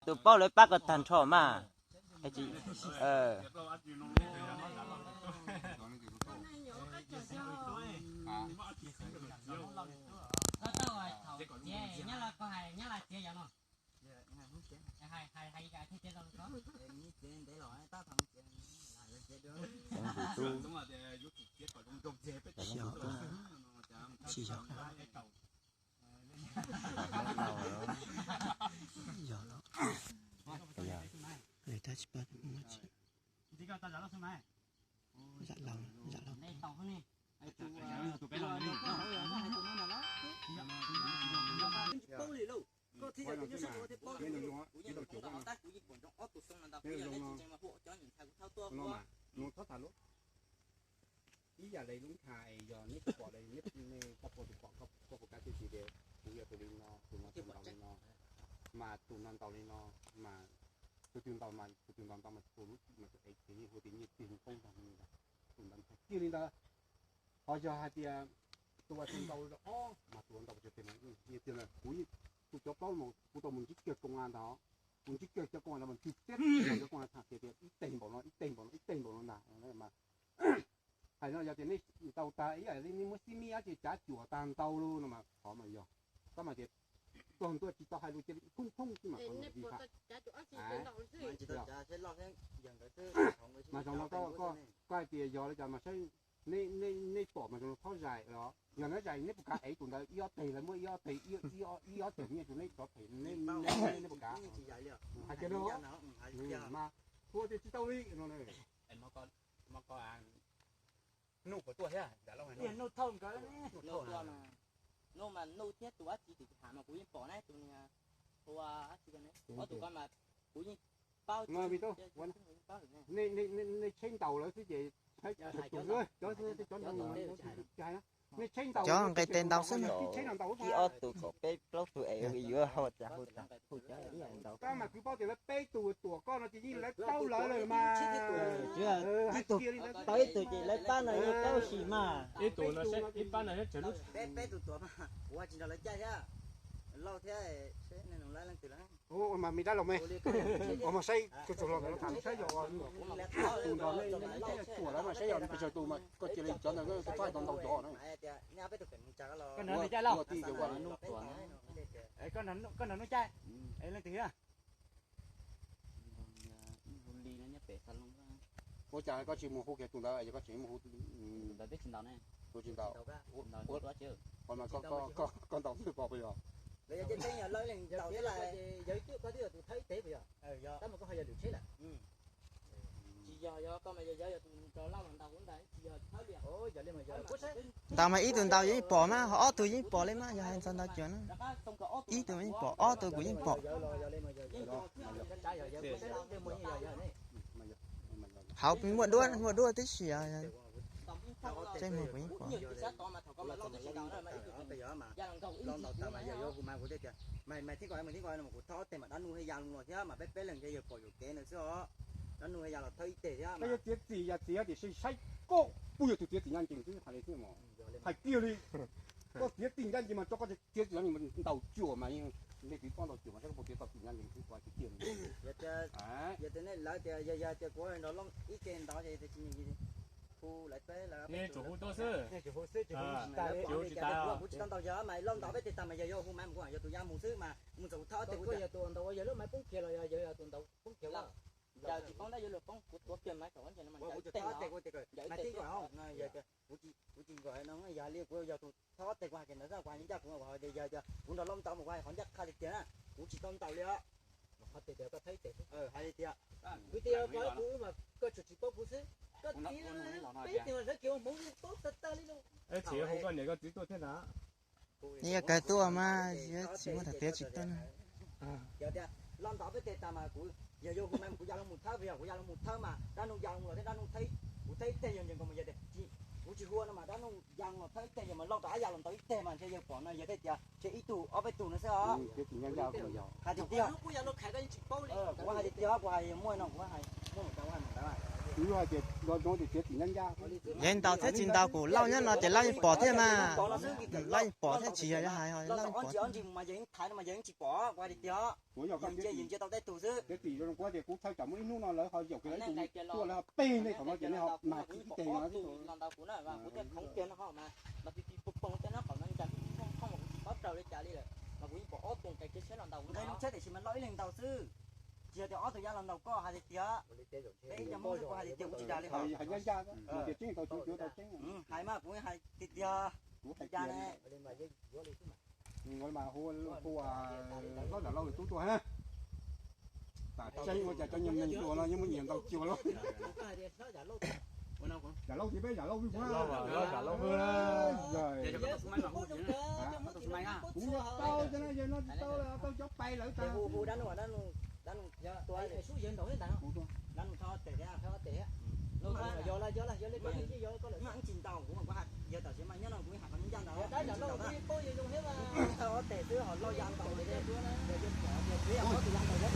Tus paub lawv pab kom tag nrho mas. Ib yam li lub ntxa yog neb tsis pom li, neb pom tus pom, koj puas kam tias kuv yog tus li no, tus no tus ntaus li no, mas tus no ntaus li no, mas tus twg ntaus mas tus twg ntaus ntau mas tus lub mas tus ev ces yeej hu tias nyiaj tiag nyiaj poob ntag, tus ntawd ntxhais kiag li ntawd. Ho yog hais tias tus uas tus ntaus ob mas tus ntaus pes tsawg tes mas nyiaj tiag na. Kuv tus cov plaub mas kuv tau mus ntsib kiag koom a ntag, kuv ntsib kiag cov koom a ntag mas ntsib kiag cov koom a tham tias ib teg npaum no, ib teg npaum no, ib teg npaum no ntag mas. Hais no yog tias nej ntaus tag ib yam li nej muab xib mib dab tsi cav cuam tag ntau lawm no mas qhov mas yog, koj mas tias txog ntua tsis tau hais lus cia li phooj phooj xwb mas qhov no yog mas zoo no koj hais tias yog li cas mas saib, nej pom mas zoo no txhob zais los yog neb zais neb puas kam ev tus ntawd ib ob teg, lawv muab ib ob teg, ib ob teg nyiaj rau neb rov them, neb puas kam? Hais tias mas hu tias tsis tau li no. Nuj puas tuaj thiab? Nuj thiab tus dab tsi tus tham mas kuv yeej pom na, tus niag hu dab tsi ko ne, ob tug ko mas kuv yeej paub, nej tsheb ntaus lawv xwb ces cov, cov nqe tes ntaus xwb no. Ib ob tug kaum peb plaub tug es yuav hau tas hu tas hu cov ib yam ntaus. Koj mas kuv paub tias lawv peb tug tuam koj no ces yeej lawv paub lawv lawm mas. Ib tug tau ib tug ces lawv pab no yeej paub sim mas. Ib tug no ib pab no peb tug tuam mas kuv tsis nrog lawv caij thiab, Lauj thiab, leej twg lawm. Mas me dab laus me, mas saib, saib yog tus nrog nej caij tuam lawm mas saib yog pes tsawg tus mas koj cia li cov ntawd koj txhob hais tau ntau cov na. Koj nrog Nuj caij los? Koj nrog Nuj caij, leej twg? Ua cas koj tsis mus hu kiag tus ntawd es koj tseem mus hu tus ntawd? Tus tsis ntaus, ua mas koj ntaus twb pom puas yog? Tsis yog, yog koj mas yog, yog tus nrog Lauj los ntaus kuv ntag, tsis yog thawb li. Ntaus mas ib tug ntaus yeej pom mas ho ob tug yeej pom li mas yog hais txog ntaus cuam na. Ib tug yeej pom, ob tug kuv yeej pom. Hauv muaj duab, muaj duab tib si, tseeb muag kuv yeej pom. Maiv thiab ko, maiv thiab ko, kuv thauj ob teg mas dab nuj haj ya los thiab mas peb peb leeg thiaj yawg pom yuam kev ntawd xwb os. Dab nuj haj ya los thawb ib teg thiab. Koj yuav txiav txim yam txiav tiam sis saib koj puas yog tus txiav txim ncaj ncees xwb, hais li thiab mas. Hais kiag li, koj txiav txim ncaj ncees mas tso koj txiav txim ncaj ncees mas ntaus cuam mas yeej, nej txiv poj ntaus cuam mas saib koj puas txiav tau txim ncaj ncees xwb kuv hais kiag li. Yog tias lawv tias yog yog tias kuv nrog Lauj ib ke ntaus ces tsis hu lawv peb lawv. Kuv tsis tau ntaus yog mas Lauj ntaus peb teg tas mas yog yuav hu mas mus kuv yog tus ya mus xwb mas mus txog kuv thauj ob teg kuv yog tus ntaus yog lub maiv poob kiag los yog yog tus ntaus poob kiag los. Tsis poob tab yuav luag poob kuv tuav kiag maiv txog ob teg no mas kuv tsis nkaum no yog li kuv yog tus thauj ob teg kuv hais kiag ntawd xwb kuv hais ncaj kuv mas kuv hais tias yog tias kuv nrog Lauj ntaus mas kuv hais qhov ncaj qha li tiag na, kuv tsis tau ntaus li os. Hais li tias, hais li tias, kuv tias kuv mas koj tsuas tsis paub kuv xwb, koj txiv peb tug sawv kiag ua hmoov li paub tag tag li lauj. Tsis hu koj niam koj txiv tuaj thiab na. Yog kawg tuaj mas tsis muaj thaum twg tsis tuaj na. Yog tias Lauj ntaus peb teg tas mas kuv yog yuav hu mas kuv ya los mus thawb, yog kuv ya los mus thawb mas dab nuj ya los thiab dab nuj thawb, kuv thawb ib teg yog ntsees nkaus mas yog tias kuv tsis hu no mas dab nuj ya los thawb ib teg yog mas Lauj nrog ab ya los ntaus ib teg mas ntshe yawg pom no yog thiaj tias ntshe ib tug ob peb tug no xwb os. Hais tiag tiag, kuv hais tiag tiag, kuv hais muaj no kuv hais muaj ntawd. Yog tias ntaus thiab tsis ntaus kuv Lauj nyob no ces Lauj yeej pom thiab mas. Lauj yeej pom thiab tsis yog hais ho Lauj yeej pom. Mas yog yeej thaiv no mas yog yeej tsis pom kuv hais tias yus ntsia yus ntsia tau tej tug xwb. Tias kuv txhawj tsam muaj ib hnub no lawv ho yaum kiag lawv tus tuaj lawv ho peg nej thaum no ces nej ho mas kuv ib teg no los ntau kuv na kuv thiaj khoov kiag no ho mas los pig pig pog pog tej no qhov no cas thooj mas kuv tsis paub raws li cas li lawm mas kuv yeej pom ob tug nqes kiag siab los ntaus kuv nqe lub tsheb tiam sis mas Lauj ib leeg ntaus xwb. Tsis yog tias ob tug yab los ntaus koj hais tias peb ib co Hmoob xwb kuv hais tias kuv tsis dag li ho. Hais mas kuv hais tiag tiag. Kuv hais tias mas hu hu Lauj Zam Lauj tub tuaj ha. Tam tseeb ua cas cov nyiam neeg tuaj no yeej muaj nyiam ntau cuag Lauj. Zam Lauj tias peb Zam Lauj vwj puag. Kuv yog tau cov no yog no tsis tau lawm tau cov pais lawv tas. Tsis ntaus kuv mas kuv hais yog tam sim mas nyob no kuv hais qhov ncaj ntawd. Ob teg xwb ho Lauj ya ntaus li, kuv yog ob tug ya ntaus.